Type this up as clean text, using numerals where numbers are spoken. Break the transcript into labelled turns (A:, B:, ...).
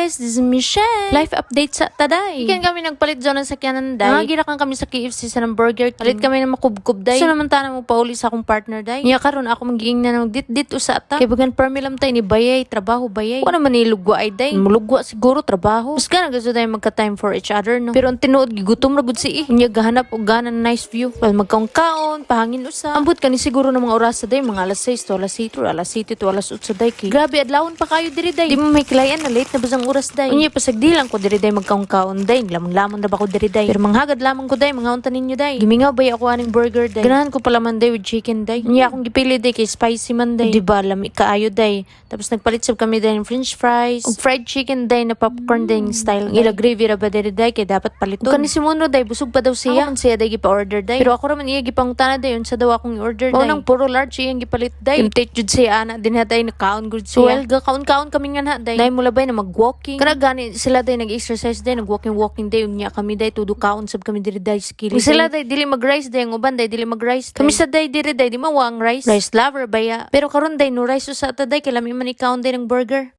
A: Guys, this is Michelle. Life update sa ta, day. Ikan kami nagpalit dyan ng sakyanan, day. Nangagira kang kami sa KFC sa ng Burger King. Palit kami ng makubkub, day. So naman ta na mo pauli sa akong partner, day. Niya karon ako magiing na magdit-dit usa ta. Kay bagan permi lang tay ni bayay, trabaho bayay. Wa naman ni lugwa ay, day. Mulugwa siguro trabaho. Mas gana gusto tayo magka time for each other, no. Pero ang tinuod, gigutom ra gud si eh. Unya gahanap og gana nice view. Well, magkaon-kaon, pahangin usa. Ambot kani siguro ng mga oras sa day, mga alas 6 to alas 7 or alas 7 to alas 8 day kay. Grabe adlawon pa kayo diri, day. Di mo may kilayan na late na basang oras, day. Unya pasagdi lang ko diri, day, magkaon-kaon, day. Lamon-lamon ra ba ko diri, day. Pero manghagad lamang ko, day, mga unta ninyo, day. Gimingaw bay ako aning burger, day. Ganahan ko pala man, day, with chicken, day. Unya akong gipili, day, kay spicy man, day. Di ba lami kaayo, day? Tapos nagpalit sab kami, day, ng french fries ug fried chicken, day, na popcorn day style. Ang ila gravy ra ba diri, day, kay dapat paliton. Ug kani si Mono, day, busog pa daw siya. Ako man siya, day, gipa-order, day. Pero ako ra man iya gipangutana, day, unsa daw akong i-order, day. Mao nang puro large iyang gipalit, day. Tempted jud siya ana din ha, day, nakaon gud siya. Well, ga kaon-kaon kami nga na, day. Day mo labay na mag-walking. Kana gani sila, day, nag-exercise, day, nag-walking walking, day. Unya kami, day, tudo kaon sab kami diri, day, sa kilid. Sila, day, dili mag-rice, day, ang uban, day, dili mag-rice. Kami sa, day, diri, day, di mawa ang rice. Rice lover baya. Pero karon, day, no rice usa ta, day, kay lami man ikaon, day, ng burger.